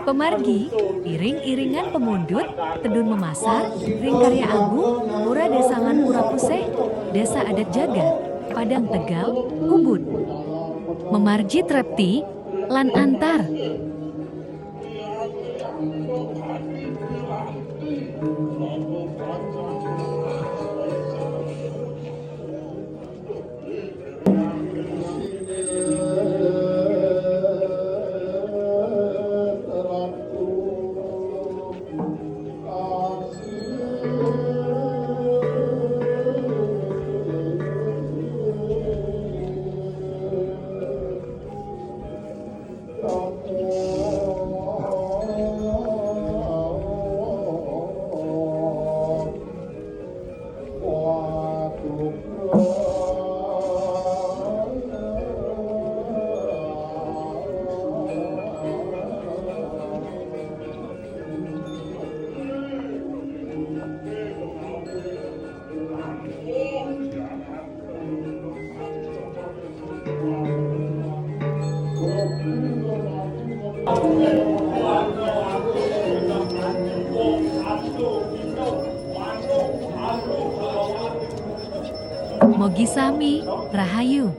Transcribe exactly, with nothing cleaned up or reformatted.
Pemargi, iring-iringan pemundut, tedun memasar, ring karya agung, pura dasa lan pura puseh, dasa adat jagat, padang tegal, Ubud. Memarji trepti, lan antar. Mogi sami rahayu.